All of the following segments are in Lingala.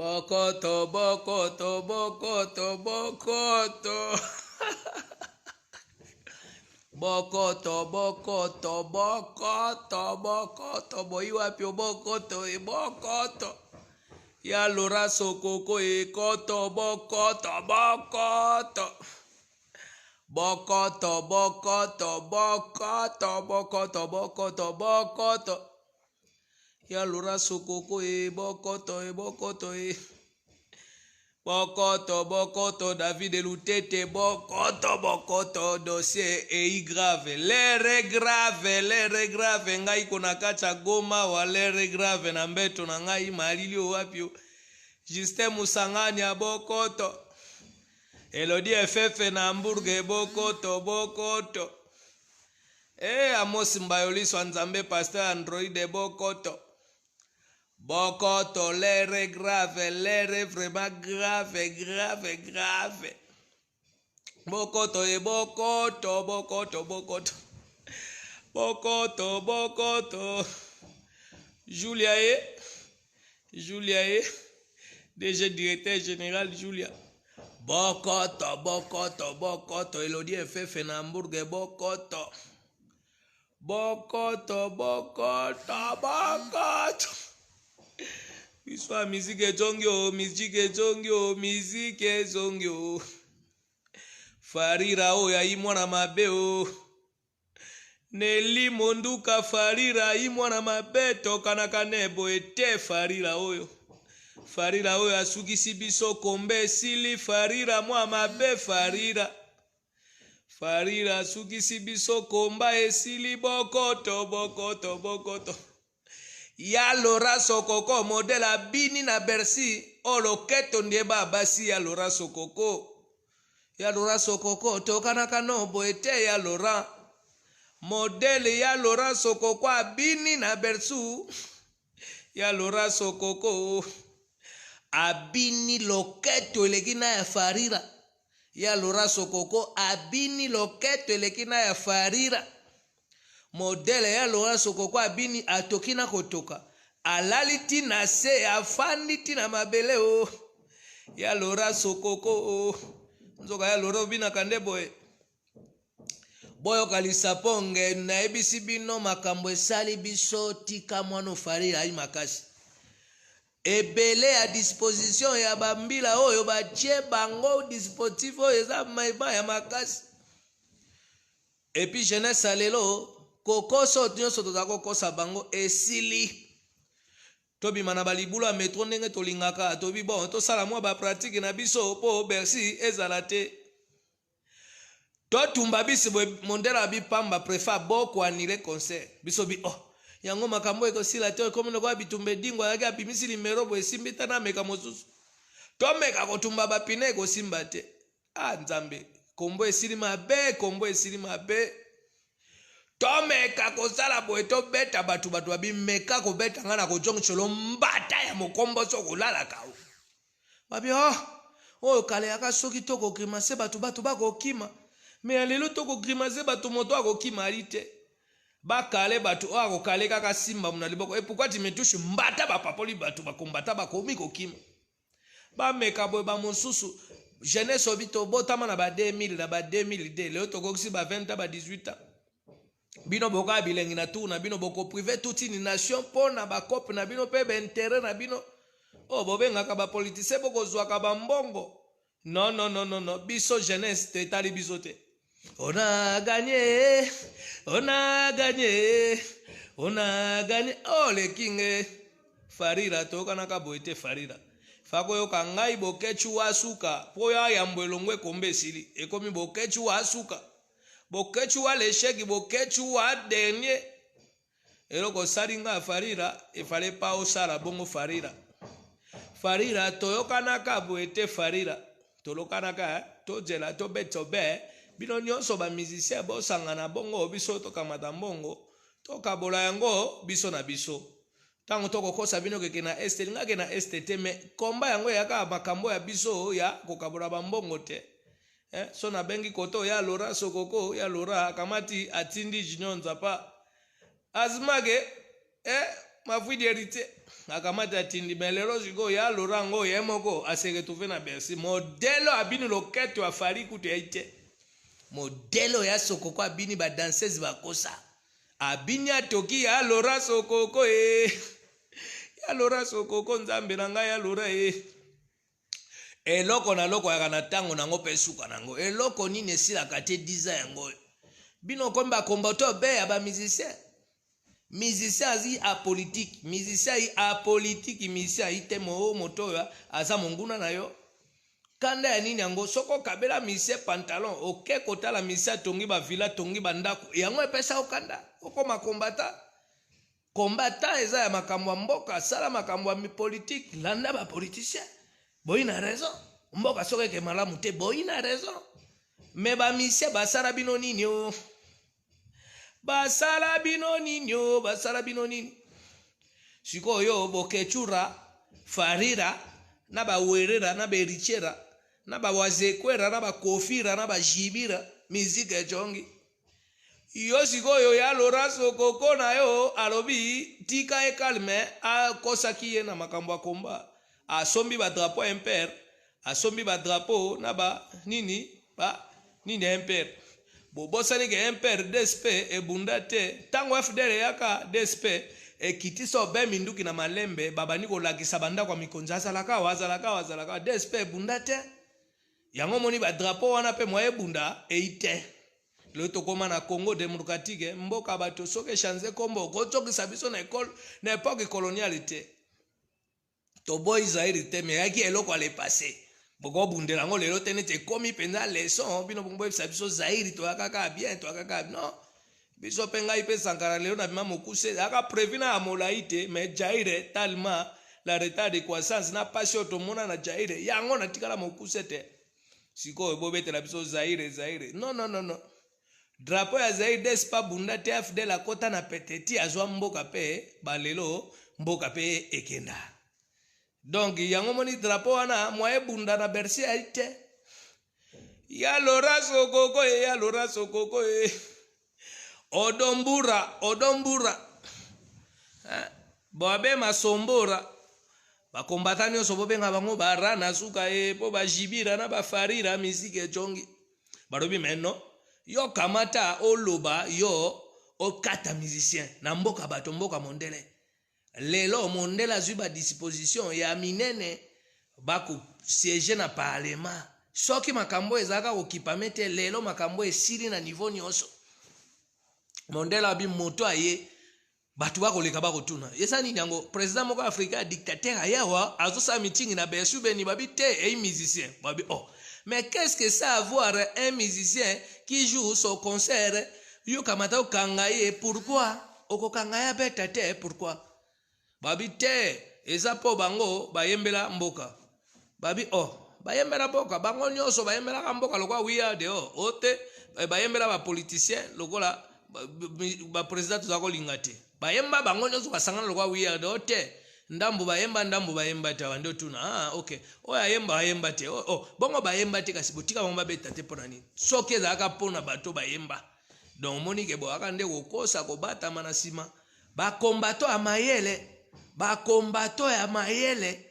Bokoto, bokoto, bokoto, bokoto. Bokoto, bokoto, bokoto, bokoto. Boyi wapi bokoto, e bokoto. Ya Laura Sokoko e koto, bokoto, bokoto. Bokoto, bokoto, bokoto, bokoto, bokoto, bokoto. Ya Laura Sokoko e bokoto e bokoto e. Bokoto, bokoto, David Lutete, bokoto, bokoto, dossier ei grave. L'heure grave, l'heure grave, ngai kona kati ya Goma wa l'heure grave na mbeto na ngai malili oyo wapi o. Justin Musangani ya bokoto. Elodie Fefe na Hamburg bokoto, bokoto. Eh, Amos Mbayoliso ya Nzambe, pasteur Android bokoto. Bokoto, l'heure grave, l'heure vraiment grave, grave, grave. Bokoto e bokoto, bokoto, bokoto. Bokoto, bokoto. Julia e Julia e DG directeur général Julia. Bokoto, bokoto, bokoto. Elodie Fefe na Hamburg bokoto. Bokoto, bokoto, bokoto. Biso ya miziki ezongi o, miziki ezongi o, miziki ezongi o. Farira oyo ayi mwana mabe o. Nelly Monduka Farira ayi mwana mabe tokanaka ne boye te Farira oyo. Farira oyo asukisi biso kombe esili Farira mwa mabe Farira. Farira asukisi biso komba esili bokoto bokoto bokoto. Ya Laura Sokoko modèle abini na Bercy oyo loketo nde ba basi ya Laura Sokoko. Ya Laura Sokoko tokanaka no boye te ya Laura. Modèle ya Laura Sokoko abini na Bercy ya Laura Sokoko abini loketo eleki na ya Farira. Ya Laura Sokoko abini loketo eleki na ya Farira. Modèle ya Laura Sokoko abini atoki na kotoka. Alali ti na se afandi ti na mabele o. Ya Laura Sokoko o. Nzoka ya Laura obinaka nde boye. Boyoka lisaponge nayebisi bino makambo esali biso tika mwana Farira ayi makasi. Ebele ya disposition ya bambila oyo batie bango dispositif oyo eza maiba ya makasi. Et puis jeunesse ya lelo kokoso nyonso toza kokosa bango esili. Tobima na balibulu ya metro ndenge tolingaka tobi bon tosala mwa bapratique na biso mpo Bercy ezala te. Totumba bisi boye mondele abi pamba préfet boko annuler concert biso bi oh yango makambo ekosila te ekomi lokola bitumba edingo ayaki abimisi limero boye esimbi te nameka mosusu tomeka kotumba bapine ekosimba te. Ah Nzambe, kombo esili mabe, kombo esili mabe. Tomeka kosala boye tobeta bato, bato babimeka kobeta ngai na kojongisolo mbata ya mokombo so kolalaka o. Babi oh, oyo kala yaka soki tokogrimase bato, bato bakokima. Me ya lelo tokogrimase bato moto akokima ali te. Bakale bato oyo akokale kaka simba na liboko. Et pourquoi tu me touches? Mbata bapapoli bato bakombata bakomi kokima. Bameka boye bamosusu jeunesse obi tobotama na ba 2000 na ba 2002 lelo tokokisi ba 20 ans ba 18 ans. Bino bokoya bilengi na tour na bino bokoprive toute une nation mpo na bacope na bino mpe bainteret na bino oyo bobengaka bapoliticien bokozwaka bambongo. Non, non, non, non, non. Biso jeunesse te etali biso te. On a gagné, on a gagné, on a gagné. Oh le king Farira toyokanaka boye te Farira. Fakoyoka ngai Boketshu wa suka po ya yambo elongwe kombe esili ekomi Boketshu wa suka. Boketshu wa l'échec, Boketshu wa dernier. Eloko osali nga Farira, efale pa osala bongo Farira. Farira toyokanaka boye te Farira. Tolokanaka eh? Tozela tobeta be bino nyonso ba musicien bosangana bongo biso tokamata mbongo tokabola yango biso na biso. Ntango tokokosa bino keke na este lingake na este te me komba yango eyaka makambo ya biso ya kokabola bambongo te. Eh, so nabengi koto ya Laura Sokoko ya Laura akamati atindi Junior Nzapa azimake eh, mafui d'héritier. Akamati atindi me lelo sikoyo ya lora yango ye moko ase retrouve na Bercy. Modele abini loketo ya Fally kutu yai te. Modele ya Sokoko abini ba danseuse bakosa. Abini atoki ya lora Sokoko e. Ya lora Sokoko nzambe na ngai ya lora e. Eloko na loko yaka na ntango nango mpe suka nango. Eloko nini esilaka te 10 ans yango oyo. Bino okomi ba combattant be ya ba musicien. Musicien azi apolitique, musicien ayi apolitique, musicien ayi te moo moto oyo aza monguna na yo. Kanda ya nini yango? Soki okabela musicien pantalon, oke kotala musicien atongi ba villa, atongi ba ndako, yango epesa yo kanda, okoma combattant. Combattant eza ya makambo ya mboka, sala makambo ya politique, landa ba politicien. Boyi na raison. Mboka soki eke malamu te, boyi na raison. Mais ba musicien basala bino nini o? Basala bino nini o? Basala bino nini? Sikoyo bokechura, farira, na ba werera, na ba erichera, na ba wazekwera, na ba kofira, na ba jibira, musique ejongi. Yo sikoyo ya Laura Sokoko na yo alobi tika ye calme, akosaki ye na makambo ya combat, asombi ba drapeau ya impere, asombi ba drapeau na ba nini ba nini ya impere. Bobosani ke impere DSP ebunda te ntango FDL eyaka. DSP ekitisa obe minduki na malembe, babandi kolakisa bandako ya mikonzi, azalaka awa, azalaka awa, azalaka awa. DSP ebunda te. Yango omoni ba drapeau wana mpe mwa ebunda eyi te. Lelo tokoma na Congo démocratique, mboka bato soki echange kombo okotokisa biso na ekole na epoque coloniale te. Toboyi Zaire te, mais eyaki eloko ya le passé. Bokobundela yango lelo te neti ekomi mpenza leçon. Bino boyebisa biso Zaire toyaka kaka bien, toyaka kaka non. Biso mpe ngai mpe Sankara lelo na bima mokuse ezalaka prévu na ya molai te, mais Zaire tellement la retard de croissance na pasi oyo tomona na Zaire yango natikala mokuse te. Sikoyo bobetela biso Zaire, Zaire non, non, non, non. Drapeau ya Zaire despa bunda te. AFDL akota na peteti azwa mboka mpe balelo mboka mpe ekenda. Donc yango moni drapeau wana mwa ebunda na Bercy ayi te. Ya Lora Sokoko e, ya Lora Sokoko e, odombura odombura boabe masombora. Bakombata nyonso bobenga bango bara na suka e mpo bajibira na bafarira misike ejongi. Balobi meno yo kamata oloba yo okata musicien na mboka bato, mboka mondele. Lelo mondele azwi badisposition ya minene, bakosiéger na parlement. Soki makambo ezalaka kokipame te, lelo makambo esili na niveau nyonso. Mondele abi moto aye, bato bakoleka bakotuna eza nini yango. Président moko africain ya dictateur aye awa azosala meeting na Bercy beni. Babi te, ei musicien. Babi oh, mais qu'est-ce que ça à voir un musicien qui joue son concert? Yo kamata okanga ye, pourquoi okokanga ye abeta te? Pourquoi? Babi te, eza mpo bango bayembela mboka. Babi oh, bayembela mboka, bango nyonso bayembelaka mboka lokola wiyade o o te. Bayembela bapoliticien lokola baprésident toza kolinga te. Bayemba bango nyonso basangana lokola wiyade o te. Ndambo bayemba, ndambo bayemba te. Abandi otuna ah, ok, oyo ayemba ayemba te. Oh, oh, bongo bayemba te, kasi botika bango babeta te mpo na nini? Soki ezalaka mpona bato bayemba. Donc omoni ke boyaka nde kokosa kobatama na nsima bakombato ya mayele. Bakombato ya mayele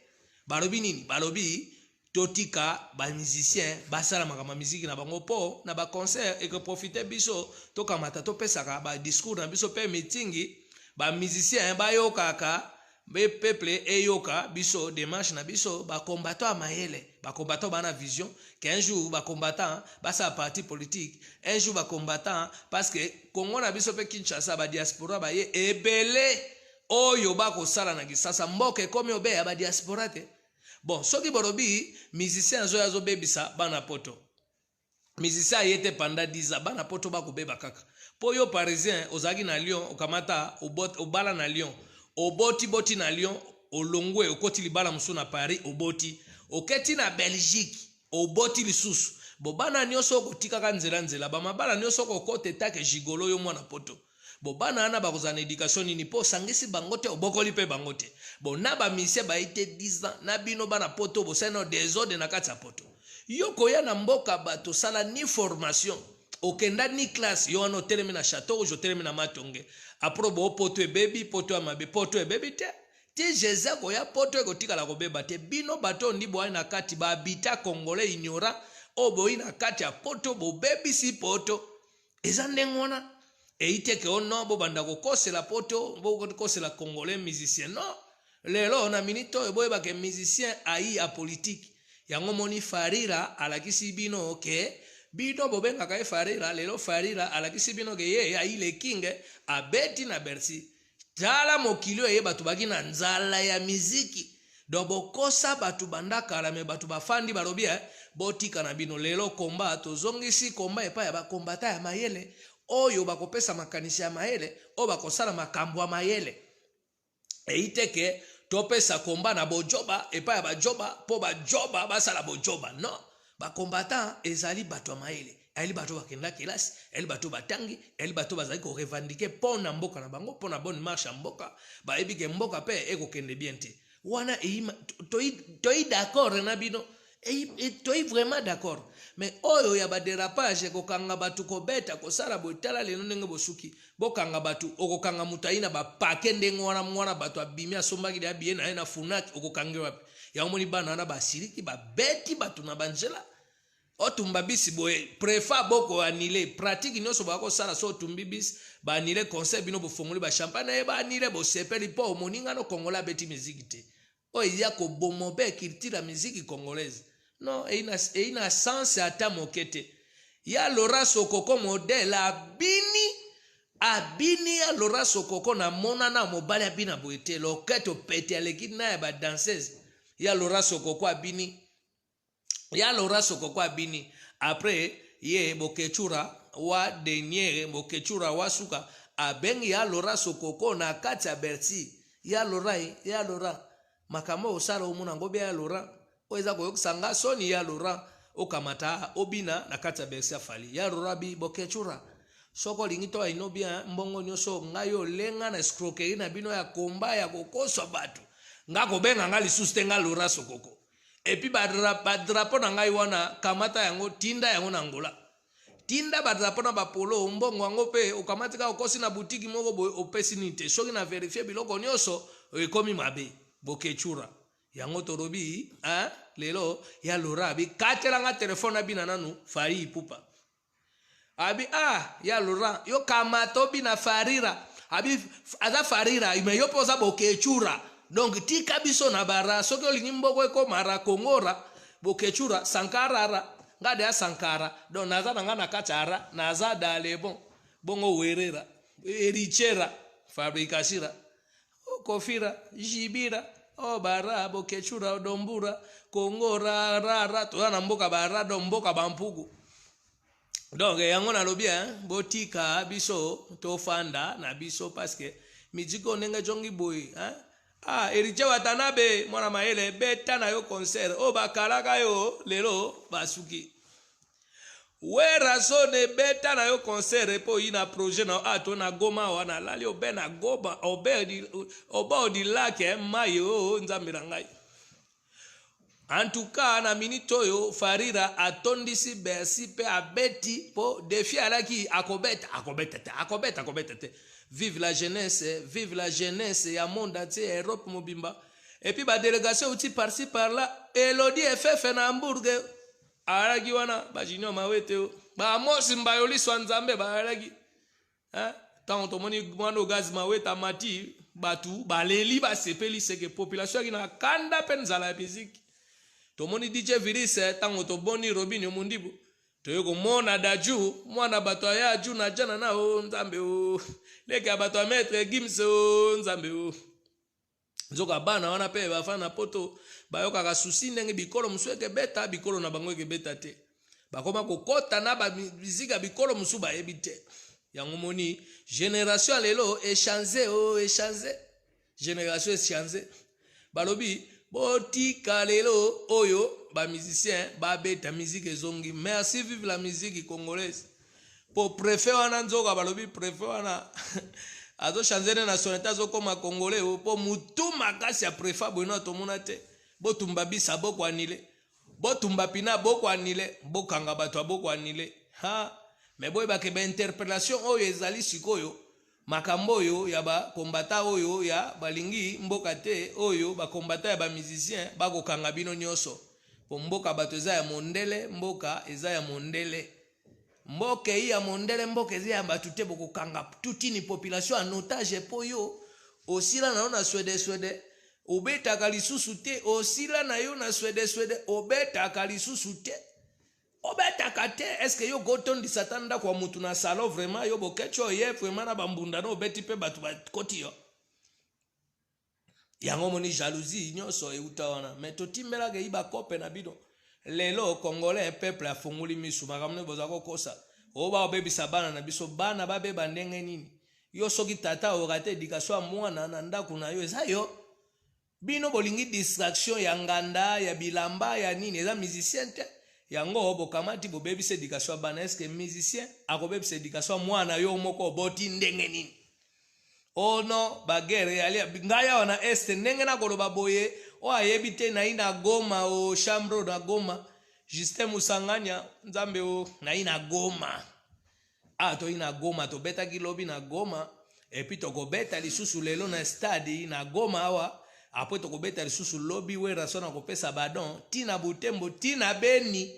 balobi nini? Balobi totika bamusicien basala makambo ya miziki na bango mpo na baconcert ekoprofite biso tokamata topesaka badiscours na biso mpe mitingi, bamusicien bayokaka mpe peuple eyoka biso démarche na biso. Bacombattant ya mayele, bacombattant bana vision qu'un jour bacombattant basala parti politique, un jour bacombattant, parce que Congo na biso mpe Kinshasa badiaspora baye ebele oyo bakosala na Kisasa. Mboka ekomi obe ya badiaspora te. Bon, soki bolobi musicien azoya azobebisa bana poto, musicien aye te pendant 10 ans, bana poto bakobeba kaka. Mpo yo parisien ozalaki na Lyon, okamata obala na Lyon, oboti-boti na Lyon, olongwe okoti libala mosusu na Paris, oboti, oketi na Belgique, oboti lisusu. Bo bana nyonso okotikaka nzela nzela, bamabala nyonso okokota etake gigolo. Yo mwana poto, bo bana wana bakozala na éducation nini? Mpo osangisi bango te, obokoli mpe bango te. Bon, na bamusicien bayi te 10 ans na bino bana poto, bosali na désordre na kati ya poto. Yo koya na mboka bato, osala ni formation, okenda ni classe. Yo wana otelemi na Château Rouge, otelemi na Matonge, après bo poto ebebi, poto ya mabe, poto ebebi te. Ti Jesus akoya poto ekotikala kobeba te. Bino bato oyo ndi boyai na kati ba habitat congolais ignorant oyo boyi na kati ya poto bobebisi poto. Eza ndenge wana. Eyi te ke o oh non bobanda kokosela poto, bokosela congolais musicien. Non. Lelo na minute oyo boyeba ke musicien ayi a politique. Yango moni Farira alakisi bino ke bino bobengaka ye Farira, lelo Farira alakisi bino ke ye ayi le king abeti na Bercy. Tala mokili oyo eye bato baki na nzala ya miziki. Donc bokosa bato banda kala me bato bafandi balobi eh, botika na bino lelo komba tozongisi komba epai ya bakombata ya mayele oyo bakopesa makanisi ya mayele oyo bakosala makambo ya mayele. Eyi te ke topesa komba na bojoba epai ya bajoba mpo bajoba basala bojoba. Non, ba combattant ezali bato ya mayele, ezali bato bakenda kelasi, ezali bato batangi, ezali bato bazali korevendiquer mpo na mboka na bango, mpo na bonne marche ya mboka. Bayebi ke mboka mpe ekokende bien te. Wana toyi d'accord na bino, toyi vraiment d'accord. Mais oyo ya baderapage, kokanga bato, kobeta, kosala boye, tala lelo ndenge bosuki. Bokanga bato, okokanga moto ayi na bapake ndenge wana, mwana bato abimi asombaki deya biye na ye na Funaki, okokange wapi? Yango moni bana wana basiliki, babeti bato na banzela. Otumba bisi boye, préfet boko annuler pratique nyonso bakosala. So otumbi bisi, baannuler concert, bino bofongoli bachampagne ye, baannuler, bosepeli mpo moninga no congolais abeti miziki te. Oyo eya koboma mpe culture ya musique congolaise. Non, eyi na sens ata moke te. Ya Laurent Sokoko modèle abini, abini ya Laurent Sokoko, namona na mobali abina boye te. Loketo pete aleki na ya badanseuse. Ya Laurent Sokoko abini, ya Laurent Sokoko abini. Après ye Bokechura wa dernier, Bokechura wa suka abengi ya Laurent Sokoko na kati ya Bercy. Ya Laurent, ya Laurent, makambo osala omona yango bia. Ya Laurent, oyo eza koyokisa nga soni. Ya Laurent, okamata obina na kati ya Bercy afali. Ya Laurent bi Bokechura, soki olingi to aino bien mbongo nyonso ngai olenga na escroquerie na bino ya komba ya kokoswa bato, nga kobenga nga lisusu te. Nga Laurent Sokoko, et puis badrapeau na ngai wana, kamata yango, tinda yango na Angola. Tinda badrapeau na bapolo, mbongo yango mpe okamati kaka, okosi na butiki moko boye, opesi nini te. Soki na vérifier biloko nyonso ekomi mabe, Bokechura. Yango tolobi hein, lelo ya Laurent abi katelanga telefone abina nanu Fally Ipupa. Abi ah, ya Laurent, yo kamata obina Farira. Abi aza Farira me yo mpe oza Bokechura, donc tika biso na bara. Soki olingi mboko ekomara kongora Bokechura Sankarara, nga deya Sankara, donc naza na nga na kati ya ra, naza dale bon bongo werera erichera fabrikasira kofira jibira o bara Bokechura odombura kongora rara. Toza na mboka bara, donc mboka bampuku. Donc yango nalobi hein, botika biso tofanda na biso parce que miziki oyo ndenge ejongi boye hein? Ah, Héritier Watanabe, mwana mayele, beta na yo concert oyo bakalaka yo, lelo basuki. Werrason, ebeta na yo concert mpo oyi na projet na ah, to na Goma awa nalali obe na Goma obe oba odilake mai oyo Nzambe na ngai. En tout cas, na minute oyo Farira atondisi Bercy mpe abeti mpo défi alaki akobeta, akobeta te, akobeta, akobeta te. Vive la jeunesse, vive la jeunesse ya monde entier, Europe mobimba. Et puis badélégation euti par-ci par-là. Elodi Efefe na Hambourg alaki wana, bajunior Mawete o bamosi mbayo liso ya Nzambe bayalaki. Ntango tomoni mwana Ogazi Mawete amati, bato baleli, basepeli, seke population yaki na kanda mpe nzala ya miziki. Tomoni DJ Virus, ntango toboni Robinio Mundibu, toye komona Daju, mwana bato aya Aju na jana na o Nzambe o leke ya bato ya Maître Gims o Nzambe o. Nzoka bana wana mpe bafanda na poto, bayokaka susi ndenge bikolo mosusu ekebeta, bikolo na bango ekebeta te. Bakoma kokɔta na bamiziki ya bikolo mosusu bayebi te. Yango moni génération ya lelo echange o echange, génération echange. Balobi botika lelo oyo bamusicien babeta musique ezongi. Merci, vive la musique congolaise. Po préfet wana, nzoka balobi préfet wana azochange ne nationalité, azokóma congolais mpo mutu makasi ya préfet boye no tomona te. Botumba bisa, boko annuler, botumba pina, boko annuler, bokanga bato ya boko annuler. Ha, me boyebake bainterpellation oyo ezali sikoyo. Makambo oyo ya ba combattants oyo ya balingi mboka te, oyo ba combattants ya ba musiciens, bakokanga bino nyonso. Po mboka bato eza ya mondele, mboka eza ya mondele. Mboka eyi ya mondele, mboka eza ya bato te, bokokanga toute une population en otage po yo osila na yo na swede swede, obetaka lisusu te, osila na yo na swede swede, obetaka lisusu te. Obetaka te, est-ce que yo okotondisa ata ndako ya mutu na salon vraiment yo Boketshu oye vraiment na bambunda na obeti mpe bato bakoti yo? Yango omoni jalousie nyonso euta wana. Mais totimbelaka eyi bakope na bino. Lelo congolais peuple afungoli misu, makambo nini boza kokosa oyo baobebisa bana na biso? Bana babeba ndenge nini? Yo soki tata orate éducation ya mwana na ndako na yo, eza yo. Bino bolingi distraction ya nganda, ya bilamba, ya nini, eza musicien te. Yango bokamati bobebisa éducation ya bana. Est-ce musicien akobebisa éducation ya mwana yo moko oboti ndenge nini? Oh non, baguerre eyali ngai awa na Est. Ndenge nakoloba boye, oyo ayebi te, nayi na Goma, o chambre na Goma, Justin Musanganya, Nzambe o, nayi na Goma. Ah, toyi na Goma, tobetaki lobi na Goma, et puis tokobeta lisusu lelo na stade na Goma awa. Après tokobeta lisusu lobi, Werrason akopesa badon ntina Butembo, ntina Beni,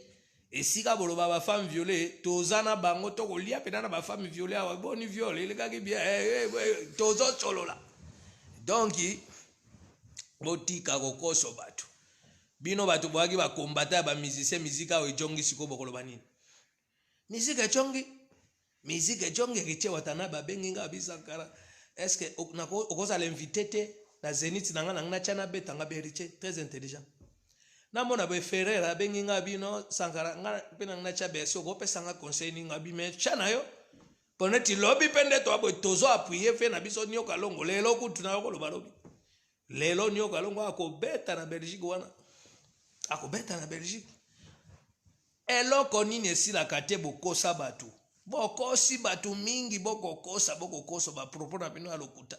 esika boloba bafemme violée. Toza na bango, tokolia mpena na bafemme violée awa. Boni viol elekaki bien, eh, eh, eh, tozosolola. Donc botika kokoso bato. Bino bato boyaki bakombata ya bamusicien, miziki awa ejongi. Sikoyo bokoloba nini? Miziki ejongi, miziki ejongi. Héritier Watana babengi nga bisakara, est-ce okozala invité te na Zénith na nga na nga natya nabeta? Nga be Héritier très intelligent, namona boye. Ferrer abengi nga, bino Sankara, nga mpe na nga natya Bercy, okopesa nga conseil nini? Nga bime tya na yo mpo neti lobi mpe nde toa boye, tozo appuyer fe na biso Nioka Longo. Lelo kutu na yo koloba lobi, lelo Nioka Longo akobeta na Belgique wana, akobeta na Belgique. Eloko nini esilaka te? Bokosa bato, bokosi bato mingi, bokokosa, bokokosa bapropos na bino ya lokuta.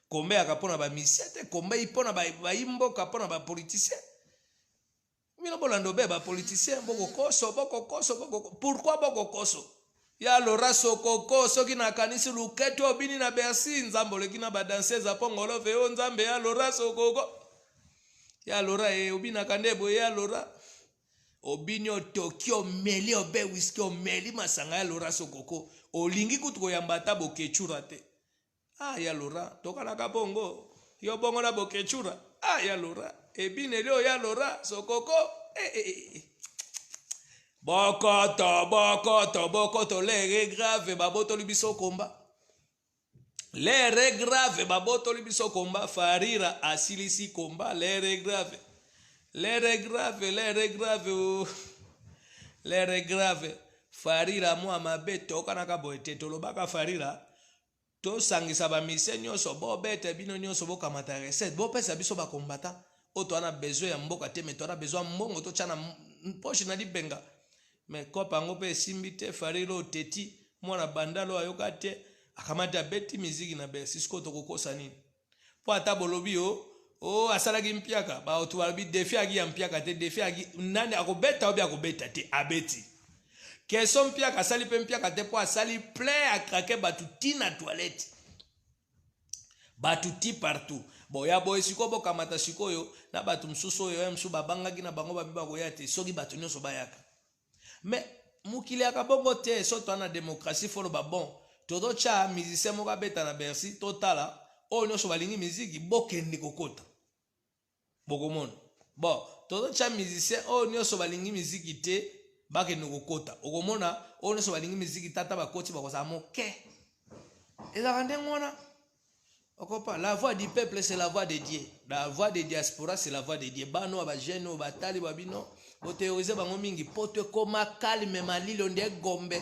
Kombeyaka mpo na bamusicien te, kombei mpo na bayimboka, mpo na bapoliticien. Bino bolanda obe bapoliticien, bokokoso, bokokoso. Pourquoi bokokoso ya Lora Sokoko? Soki nakanisi luketo obini na Bercy, Nzambe, oleki na badanseuse apongolove o Nzambe. Ya Lora Sokoko, ya Lora e, obinaka nde boye. Ya Lora, obini, otoki, omeli obe whisky, omeli masanga. Ya Lora Sokoko, olingi kutu koyamba ata Bokecura te. Ah, ya Lora, tokanaka bongo yo bongo na Bokecura. Ah, ya Lora, ebineli oyo ya Lora Sokoko, eh, eh, eh. Bokoto, bokoto, bokoto. L'heure grave, babotoli biso komba. L'heure grave, babotoli biso komba. Farira asilisi komba. L'heure grave, l'heure grave, l'heure grave, oh. L'heure grave, Farira mwa mabe. Tokanaka boye te, tolobaka Farira tosangisa bamusicien nyonso, bobeta bino nyonso, bokamata recette, bopesa biso bakombata oyo toza na besoin ya mboka te, mais toza na besoin ya mbongo, totya na poche na libenga. Mais kope yango mpe esimbi te. Farira oyo teti mwana bandalo ayoka te, akamati abeti miziki na Bercy. Sikoyo tokokosa nini? Mpo ata bolobi o o asalaki mpiaka, bato balobi défi aki ya mpiaka te. Défi aki nani akobeta obi akobeta te, abeti keso mpiaka, asali mpe mpiaka te, mpo asali plein akrake bato ntina toilette, bato ti partout. Boya boye sikoyo, bokamata sikoyo na bato mosusu oyo ya mosusu babangaki na bango, babi bakoya te. Soki bato nyonso bayaka, mais mokili yaka bongo te. So toa na démocratie, foloba bon, tozotya musicien moko abeta na Bercy, totala oyo nyonso balingi miziki, bokende kokota, bokomona. Bon, tozotya musicien, oyo nyonso balingi miziki te bakende kokota, okomona oyo nyonso balingi miziki tata bakoti, bakozala moke. Ezalaka ndenge wana. Okopa la voix du peuple, c'est la voix de Dieu. La voix de diaspora, c'est la voix de Dieu. Bano ya bajeune oyo batali babino, bothéorise bango mingi. Poto ekoma calme, malilo nde gombe.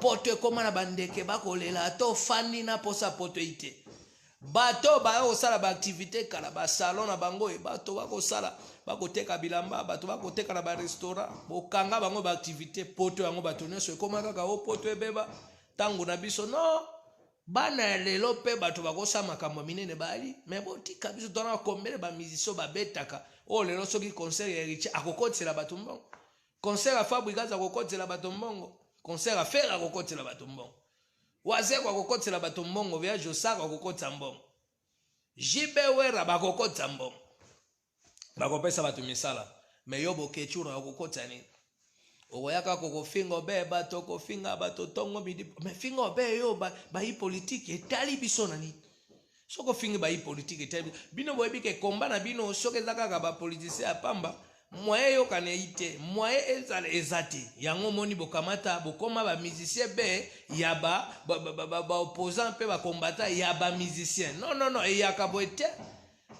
Poto ekoma na bandeke bakolela. Ata ofandi na posa poto ei te. Bato baya kosala baactivité kala, basalon na bango e, bato bakosala, bakoteka bilamba, bato bakoteka na barestaurant, bokanga bango baactivité. Poto yango bato nyonso ekoma kaka o poto ebeba. Ntango na biso non, bana ya lelo mpe bato bakosala makambo minene bali. Mais botika biso tona kombele bamusicien babetaka oyo lelo. Soki concert ya Héritier, akokotisela bato mbongo. Concert ya Fabregas, akokotisela bato mbongo. Concert ya Ferre, akokotisela bato mbongo. Wazeko akokotela bato mbongo, via Josako akokotisa mbongo, JB Wera bakokotisa mbongo, bakopesa bato misala. Me yo Bokecura okokotisa nini? Okoya kaka kofinga obe bato, kofinga bato ntongo midi, me finga obe yo bayi politike etali biso na nini? Soki ofingi bayi politike etali bino, boyebi ke komba na bino soki eza kaka bapolitisien ya pamba, moyen eyokana eyi te, moyen ezala eza te. Yango omoni bokamata bokoma bamusicien be ya baopposant mpe bakombata ya bamusicien. Non, non, non, eyaka boye te.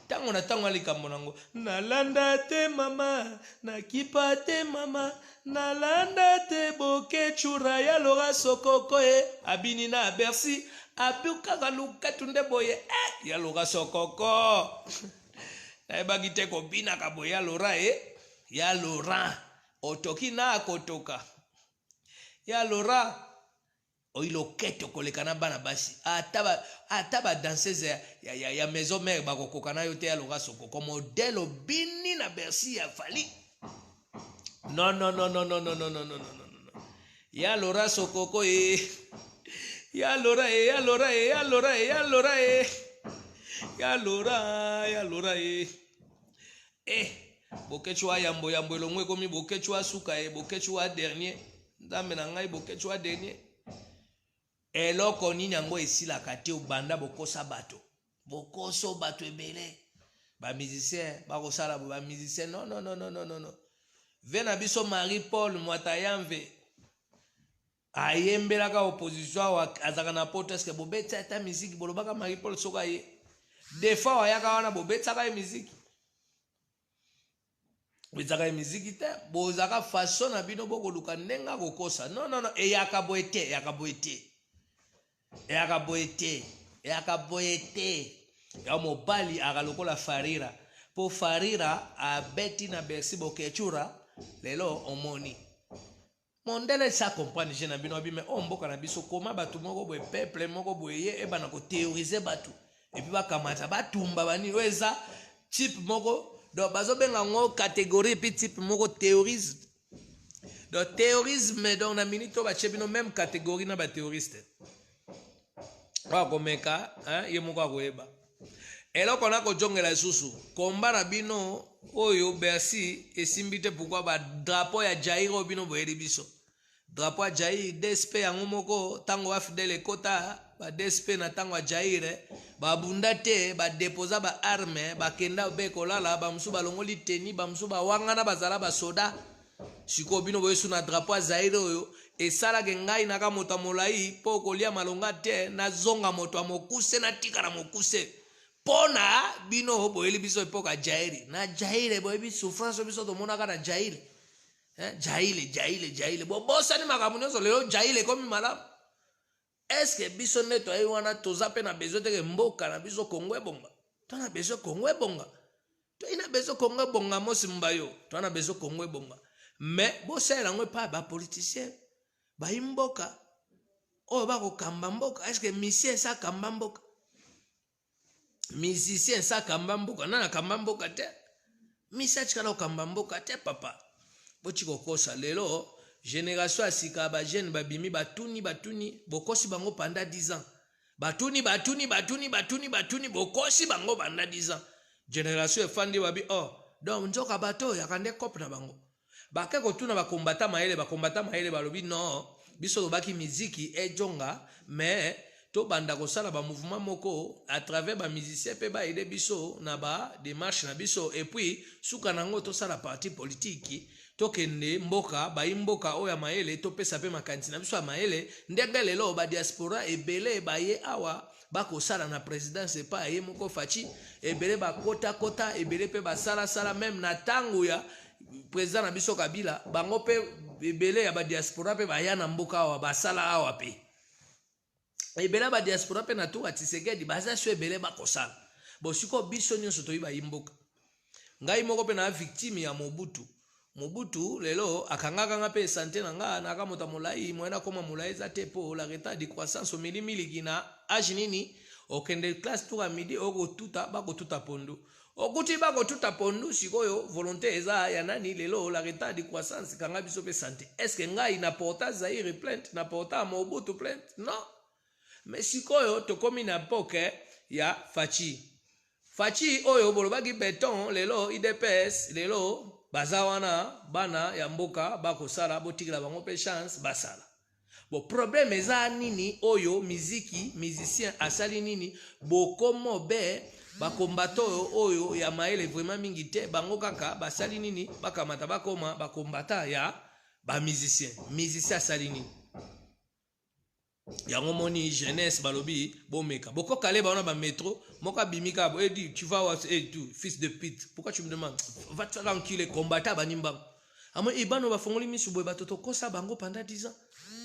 Ntango na ntango ya likambo nango, nalanda te mama, nakipa te mama, nalanda te. Bokecura ya Lora Sokoko e abini na Bercy, abukaka luketu nde boye e ya Lora Sokoko. Nayebaki te kobinaka boye ya Lora e ya Laurent otoki na akotoka ya Laurent oyi loketo koleka na bana basi, ata badanseuse ya maison mère bakokoka na yo te. Ya Lora Sokoko modèle obini na Bercy ya Fally, non, non, non, non, non, non, non, non, non, non, non. Ya Lora Sokoko e ya Lora e ya Lora e ya Lora e ya Lora e ya Lora ya Lora e e Boketshu wa yambo yambo elongo ekomi Boketshu wa suka e Boketshu wa dernier. Nzambe na ngai, Boketshu wa dernier, eloko nini yango esilaka te? Obanda bokosa bato, bokoso bato ebele, bamusicien bakosala bo bamusicien. Non, non, non, non, non, non, non. Ve na biso Marie Paul Mwatayamve ayembelaka opposition awa, azalaka na Poto. Eske bobeti ata miziki? Bolobaka Marie Paul soki aye defa ayaka wana, bobetaka ye miziki? Bobetaka ye miziki te. Bozalaka façon na bino, bokoluka ndenge akokosa. Non, non, non, eyaka boye te, eyaka boye te, eyaka boye te, eyaka boye te. Ya mobali aka lokola Farira, mpo Farira abeti na Bercy. Bokecura lelo omoni mondele sa comprendre je na bino abime oyo mboka na biso koma bato moko boye, peuple moko boye ye ebana kothéoriser bato et puis bakamata batumba banini oyo eza type moko. Donc bazobenga yango catégorie et puis type moko théorisme. Donc théorisme, donc na minute oyo batie bino même catégorie na bathéoriste oyo akomeka ye moko akoyeba eloko na kozongela lisusu. Komba na bino oyo Bercy esimbi te. Pourquoi badrapeau ya Jair oyo bino boyeli biso? Drapeau ya Jair DSP yango moko, ntango AFDL ekota ba DSP na ntango ya Jair, babunda te, badeposa baarme, bakenda be kolala, bamosusu balongoli teni, bamosusu bawangana bazala basoda. Sikoyo bino boyesu na drapeau ya Zaire oyo esalaka ngai naka moto ya molai mpo kolia malonga te, nazonga moto ya mokuse, natikala mokuse mpo na bino boyeli biso epoka Jairi na Jaire. Boyebi souffrance biso tomonaka na Jaire, eh? Jaire, Jaire, Jaire, bobosani makambo nyonso. Lelo Jaire ekomi malamu. Est-ce biso nde toyebi wana? Toza mpe na besoin teke mboka na biso Kongo ebonga. To na besoin Kongo ebonga, toyi na besoin Kongo ebonga. Mosimba yo, toa na besoin Kongo ebonga, mais bosalela yango epai bapoliticien bayi mboka oyo bakokamba mboka. Est-ce musicien esa akamba mboka? Musicien esa akamba mboka? Nani akamba mboka te? Misi atikala kokamba mboka te. Papa, botika kokosa. Lelo génération ya sika, bajeune babimi, batuni, batuni, bokosi bango pendant 10 ans. Batuni, batuni, batuni, batuni, batuni, bokosi bango pendant 10 ans. Génération efandi, babi: "Oh, donc nzoka bato oyo yaka nde cope na bango." Bake kotuna bakombata mayele, bakombata mayele balobi: "Non, biso tobaki miziki ejonga, mais tobanda kosala bamouvement moko à travers bamusicien mpe baaider biso na badémarche na biso, et puis suka nango tosala parti politique, tokende mboka bayi mboka oyo ya mayele, topesa mpe makanisi na biso ya mayele." Ndenge lelo badiaspora ebele baye awa bakosala na présidence epai ya ye moko Fatshi, ebele bakotakota, ebele mpe basalasala. Même na ntango ya président na biso Kabila, bango mpe ebele ya badiaspora mpe baya na mboka awa, basala awa mpe. Ebele ya badiaspora mpe na tour ya Tshisekedi baza so ebele bakosala. Bo sikoyo biso nyonso toyi bayi mboka. Ngai moko mpe na victime ya Mobutu. Mobutu lelo akangaka nga mpe santé na nga, naka moto ya molai, moyen nakóma molai eza te mpo la retard de croissance. Omeli miliki na age nini? Okende classe tour ya midi, okotuta, bakotuta pondu, okuti bakotuta pondu. Sikoyo volonté eza ya nani? Lelo la retard de croissance kanga biso mpe santé. Est ce que ngai na porta Zaire plainte, na porta Mobutu plainte? Non. Mais sikoyo tokomi na epoque ya Fatshi. Fatshi oyo bolobaki beton, lelo UDPS lelo baza wana, bana ya mboka bakosala, botikela bango mpe chance basala. Bon, problème eza nini? Oyo miziki, musicien asali nini? Bokomo be bakombata oyo oyo ya mayele vraiment mingi te. Bango kaka basali nini? Bakamata bakoma bakombata ya bamusicien. Musicien asali nini? Yango moni jeunesse balobi bomeka bokokale bango na bametro moko abimi kaka bo edi tu vas où? Eh, tu fils de pute, pourquoi tu me demandes? Va te faire enculer. Combattant banimbango amo ebano bafongoli misu boye. Bato tokosa bango pendant 10 ans,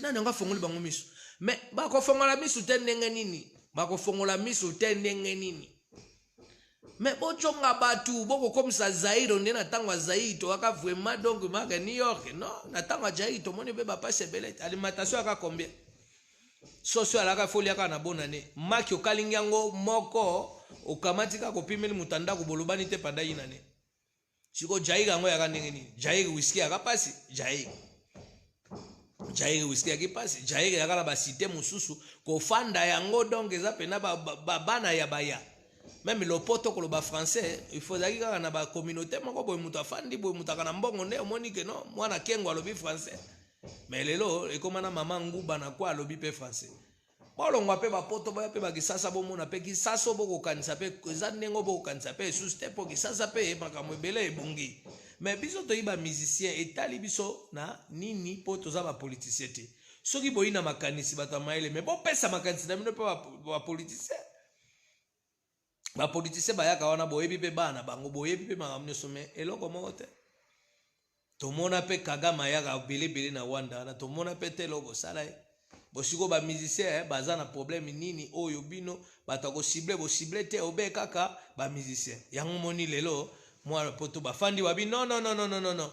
nani yango afongoli bango misu? Mais bakofongola misu te ndenge nini? Bakofongola misu te ndenge nini? Mais bojonga bato bokokomisa Zaire nde na ntango ya Zaire toyaka vraiment donc marque New York. Non, na ntango ya Zaire tomoni mpe bapasi ebele te. Alimentation yaka combien? Soso alaka fo oliaka na bonane, maki okalingi yango moko, okamati kaka opimeli moto ya ndako, bolobani te panda yina ne. Sikoyo Zaire yango yaka ndenge nini? Zaire whisky yaka mpasi. Zaire whisky yaki mpasi. Zaire yaka na basite mosusu kofanda yango, donc eza mpena babana ya baya. Même lopoto, koloba français, il faut ezalaki kaka na bacommunauté moko boye. Moto afandi boye, moto aka na mbongo nde omoni ke no mwana kengo alobi français. Mais lelo ekóma na mama nguba na kwa alobi mpe français. Bolongwa mpe bapoto, boya mpe bakisasa, bomona mpe Kisasa. Bokokanisa mpe eza ndenge bokokanisa mpe esusu te, mpo Kisasa mpe makambo ebele ebongi. Mais biso toyi bamusicien, etali biso na nini? Mpo toza bapoliticien te. Soki boyi na makanisi, bato ya mayele, mais bopesa makanisi na bino mpe bapoliticien. Bapoliticien bayaka wana, boyebi mpe bana bango, boyebi mpe makambo nyonso, mais eloko moko te. Tomona mpe Kagame ayaka ebelebele na Rwanda wana, tomona mpe te eloko osala ye. Bosiko bamusicien baza na problème nini oyo bino bato ya kocibler, bocibler te obe kaka bamusicien? Yango moni lelo mwana poto bafandi babi non, non, non, non, non, non,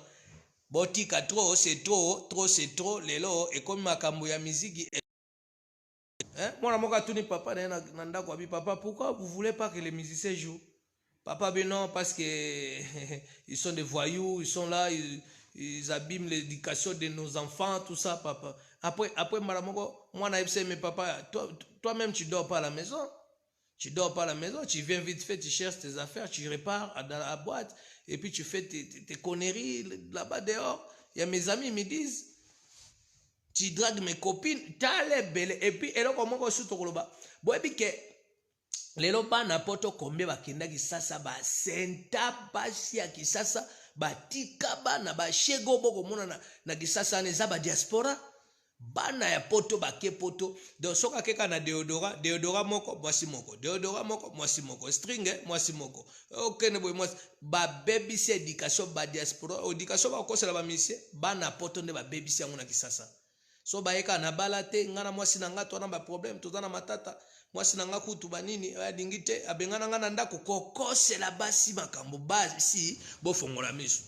botika, trop c'est trop, trop c'est trop. Lelo ekomi makambo ya miziki. Hein? Mwana moko atuni papa na ye na ndako, abi: "Papa, pourquoi vous voulez pas que les musiciens jouent?" Papa abi: "Non, parce que ils sont des voyous, ils sont là, ils abîment l'éducation de nos enfants, tout ça, papa." Après mbala moko mwana ayebisa: "Mais papa, toi-même tu dors pas à la maison. Tu dors pas à la maison, tu viens vite fait, tu cherches tes affaires, tu repars dans la boîte et puis tu fais tes conneries là-bas dehors. Il y a mes amis, ils me disent tu dragues mes copines." Tala ebele. Et puis eloko moko osu tokoloba, boyebi ke lelo bana poto combien bakenda Kisasa, basenta basi ya Kisasa, batika bana bashego. Bokomona na Kisasa wana eza badiaspora, bana ya poto bake poto. Donc soki akeka na déodorant, déodorant moko mwasi moko, déodorant moko mwasi moko, string mwasi moko, okende boye mwasi. Babebisi éducation badiaspora, éducation bakosela bamusicien. Bana poto nde babebisi yango na Kisasa. So bayeka na bala te, nga na mwasi na nga toza na baproblème, toza na matata, mwasi na nga kutu banini alingi te, abengana nga na ndako. Kokosela basi makambo, basi bofongola miso.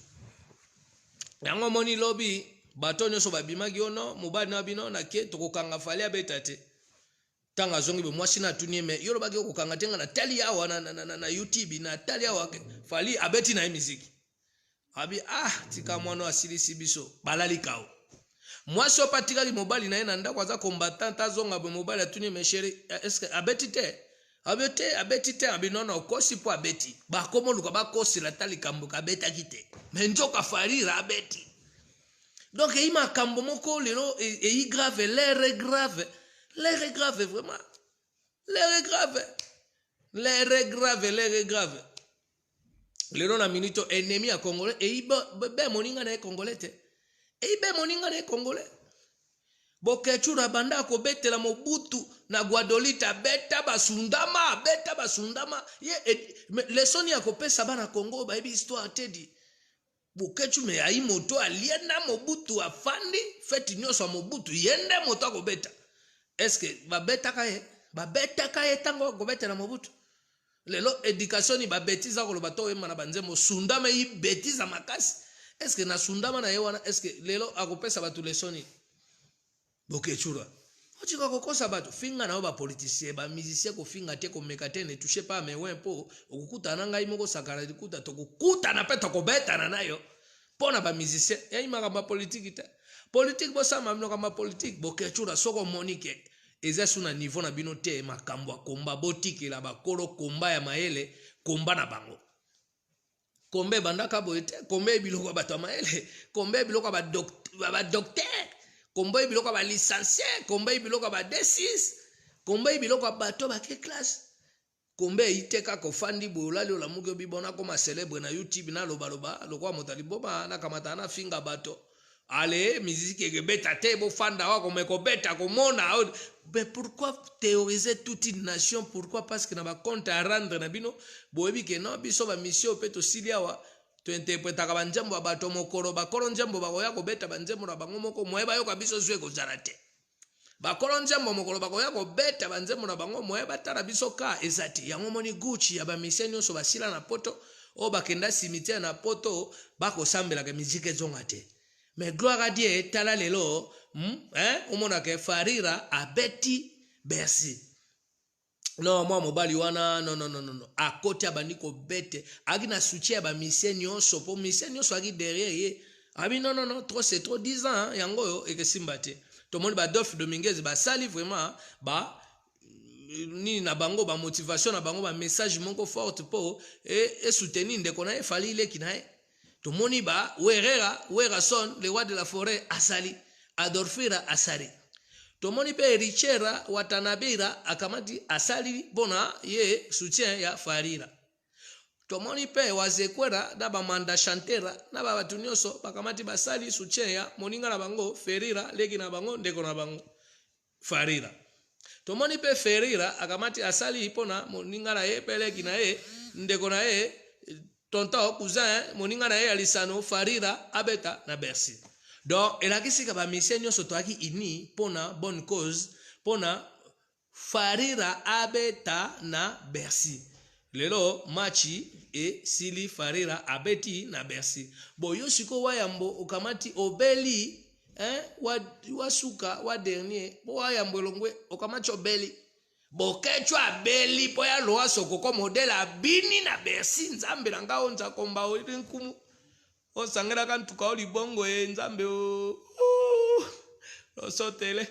Yango moni lobi bato nyonso babimaki ono mobali na bino nake tokokanga Fally abeta te. Ntango azongi be, mwasi na atuni ye: "Mais yo lobaki okokanga te, nga natali awa na YouTube, natali awa Fally abeti na ye miziki." Abi: "Ah, tika mwana asilisi biso." Balali kao. Mwasi oyo atikaki mobali na ye na ndako aza combattant, azonga boye, mobali atuni: "Mais chéri, est-ce abeti te?" Abi: "Te, abeti te." Abi: "Nono, okosi mpo abeti." Bakomoluka bakosela ta likambo kabetaki te, mais nzoka Fally abeti. Donc eyi makambo moko lelo eyi grave. L'heure est grave, l'heure est grave, vraiment l'heure est grave, l'heure est grave, l'heure est grave. Lelo na minute, ennemi ya Congolais eyi be moninga na ye Congolais te, eyi be moninga na ye Congolais. Bokecura banda akobetela Mobutu na Gbadolite, abeta basundama, abeta basundama ye. Lesoni ya kopesa bana Congo bayebi histoire te di Bokecu. Mais ayi moto alie na Mobutu, afandi feti nyonso ya Mobutu, ye nde moto akobeta. Est-ce babetaka ye? Babetaka ye ntango akobetela Mobutu. Lelo éducation ni babêtises, akoloba to oyemba na banzembo sundama, eyi bêtise ya makasi. Est-ce na sundama na ye wana, est-ce lelo akopesa bato lesoni? Bokecura otika kokosa bato, finga na yo bapoliticien, bamusicien kofinga te, komeka te, ne touche pas mes oints, mpo okokutana na ngai moko sakana likuta, tokokutana mpe tokobetana na yo mpo na bamusicien. Yai makambo ya politiki te, politike bosala bino makambo ya politike. Bokecura, soki omoni ke Eza su na niveau na bino te makambo ya komba. Botikela bakolo komba ya mayele, komba na bango. Komba ebandaka boye te. Komba ye biloko ya bato ya mayele, komba ye biloko ya badocteur, komba ye biloko ya balicencie, komba ye biloko ya ba D6, komba ye biloko ya bato bake classe. Komba eyi te kaka ofandi boye, olali, olamuki, obi bona koma célèbre na YouTube, nalobaloba lokola moto ya liboma, nakamata nafinga bato. Ale miziki ekebeta te, bofanda awa kome kobeta komona. Mais pourquoi théoriser toute une nation? Pourquoi? Parce que na bacompte à rendre na bino, boyebi ke non, biso bamission mpe tosili awa, tointerpretaka banzembo ya bato. Mokolo bakolo nzembo bakoya kobeta banzembo na bango moko, moye bayoka biso zwi ekozala te. Bakolo nzembo, mokolo bakoya kobeta banzembo na bango, moye batala biso ka eza te. Yango moni gucci ya bamisien nyonso basila na Poto, oyo bakenda cimetière na Poto, bakosambelaka miziki ezonga te. Mais gloire à Dieu, tala lelo, hein, omonaka Farira abeti Bercy. Non, mwa mobali wana, non, non, non, non, akoti, abandi kobete, aki na soutien ya bamisien nyonso, mpo misien nyonso aki derrière ye. Abi non, non, non, trop c'est trop, 10 ans yango oyo ekesimba te. Tomoni Badolphe Dominguez basali vraiment ba nini na bango, bamotivation na bango, bamessage moko forte mpo esoutenir ndeko na ye Fally, leki na ye. Tomoni ba Werera, Werason, le roi de la forêt, asali, Adorfira asali. Tomoni mpe Richera Watanabira akamati, asali mpona ye soutien ya Farira. Tomoni mpe Wazekwera na bamanda chantera na babato nyonso bakamati, basali soutien ya moninga na bango Ferira, leki na bango, ndeko na bango Farira. Tomoni mpe Ferira akamati, asali mpona moninga na ye mpe leki na ye, ndeko na ye, tonton, cousin, moninga na ye ya lisano Farira, abeta na Bercy. Donc elakisi ka bamisien nyonso toyaki uni mpona bonne cause, mpona Farira abeta na Bercy. Lelo match esili, Farira abeti na Bercy. Bo yo sikoyo wayambo okamati, obeli, hein, wasuka wa dernier, po wayambo elongwe, okamati, obeli. Bokecwa abeli mpo ya loa sokoko modele abini na Bercy. Nzambe na ngai, onzakomba oli nkumu osangelaka ntuka o libongo ye. Nzambe o losotele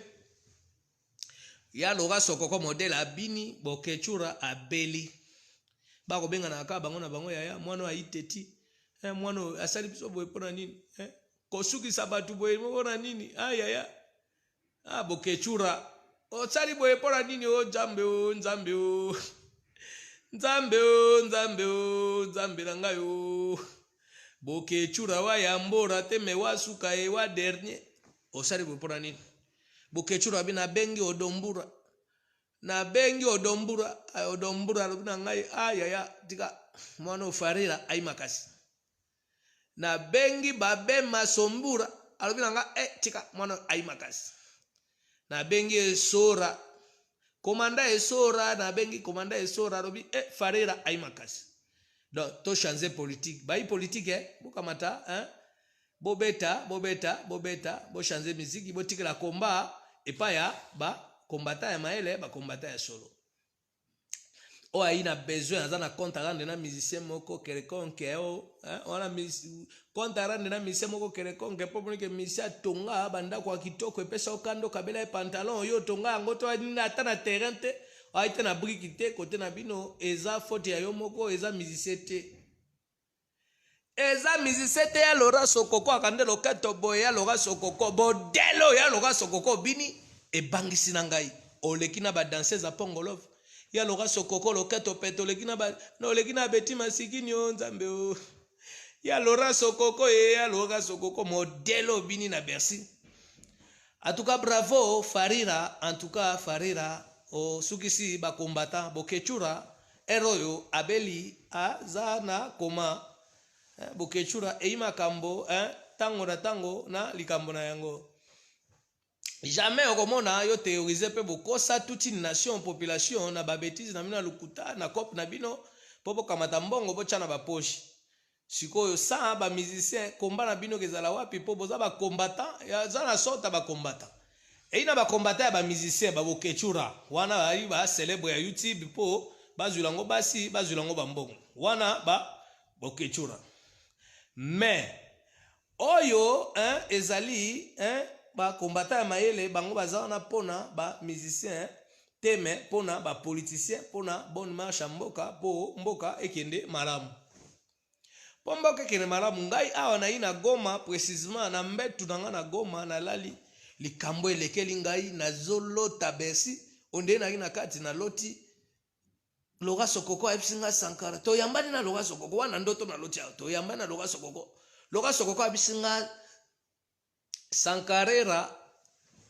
ya loka sokoko modele abini, Bokecura abeli. Bakobenganaka kaka bango na bango. Yaya mwana oyo ayiteti, eh, mwana oyo asali biso boye mpo na nini, eh? Kosukisa bato boye mpo na nini? Ah, yaya, ah, Bokecura osali boye mpo na nini? O Nzambe, o Nzambe, o Nzambe, o Nzambe, o Nzambe na ngai, o Bokecura wa yambora te me wasuka ye wa dernier, osali boye mpo na nini? Bokecura abi nabengi Odombura, nabengi Odombura. Odombura alobi na ngai: "A yaya, tika mwana ofarira ayi makasi." Nabengi Babema Sombura, alobi na ngai: "E tika mwana ayi makasi." Nabengi Esora, komanda Esora, nabengi komanda Esora, alobi: "E Farira ayi makasi." Donc tochange politique, bayi politique, eh? Bokamata, hein? Bobeta, bobeta, bobeta, bochange miziki, botikela komba epai ya bakombata ya mayele, bakombata ya solo. Oyo ayi na besoin, aza na compte à rendre na musicien moko quelconque o wana, compte à rendre na musicien moko quelconque, mpo monike musicien atonga bandako ya kitoko, epesa okanda, okabela ye pantalon oyo otonga yango to ata na terrain te, ayi te na briki te. Kote na bino eza faute ya yo moko, eza musicien te, eza musicien te. Ya Lora Sokoko akande loketo boye, ya Lora Sokoko bodele, ya Lora Sokoko bini ebangisi na ngai, oleki na badanseuse ya Pongolove. Ya Lora Sokoko loketo pete, oleki na oleki na beti masikini. O Nzambe, o ya Lora Sokoko ye, ya Lora Sokoko modele obini na Bercy. En tout cas bravo Farira, en tout cas Farira osukisi bakombata. Bokecura ere oyo abeli, aza na koma. Bokecura eyi makambo ntango na ntango na likambo na yango. Jamais okomona yo théoriser mpe bokosa toute une nation, population, na babêtises na bino ya lokuta, na cope na bino, mpo bokamata mbongo, botya na bapoche. Sikoyo sans bamusicien, komba na bino kezala wapi? Mpo boza bacombattant, eza na sorte ya bacombattant, eyi na bacombattant ya bamusicien, babokecura wana bayi bacélèbre ya YouTube mpo bazwila yango basi, bazwila yango bambongo wana, ba bokecura. Mais oyo, hein, ezali, hein, Bakombata ya mayele, bango baza wana mpona bamusicien te, me mpona bapoliticien, mpona bonne marche ya mboka, mpo mboka ekende malamu, mpo mboka ekende malamu. Ngai awa nayi na Goma, précisement na mbetu na ngai na Goma, nalali, likambo elekeli ngai, nazolota Bercy onde nayaki na kati. Naloti Loka Sokoko ayebisi ngai: "Sankara, toyambani na Loka Sokoko wana." Ndoto naloti awa, toyambani na Loka Sokoko. Loka Sokoko ayebisi ngai: "Sankarera,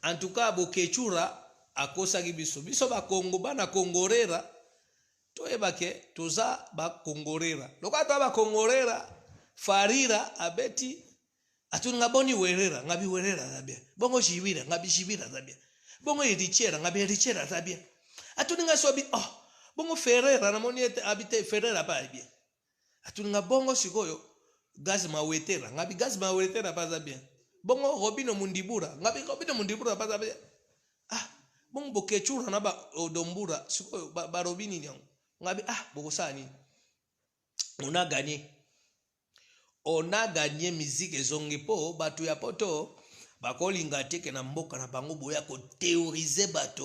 en tout cas Bokechura akosaki biso, biso Bakongo, bana Kongorera, toyebake toza Bakongorera lokola toza Bakongorera." Farira abeti, atuni nga: "Boni Werera?" Ngabi: "Werera aza bien." "Bongo Jibira?" Ngabi: "Jibira aza bien." "Bongo Héritière?" Ngabi: "Héritière aza bien." Atuni nga so abi: "Oh, bongo Ferrera?" Namoni ete abi te, Ferrera mpe aza bien. Atuni nga: "Bongo sikoyo Gaz Mawetera?" Ngabi: "Gaz Mawetera mpe aza bien." "Bongo Robino Mundibura?" Ngabi: "Robino Mundibura mpe aza bien." "Ah, bongo Bokechura na baodombura sikoyo balobi nini yango?" Ngabi: "Ah, bokosala nini? On a gagné, on a gagné." Musique ezongi, mpo bato ya poto bakolinga te ke na mboka na bango boya kothéoriser bato.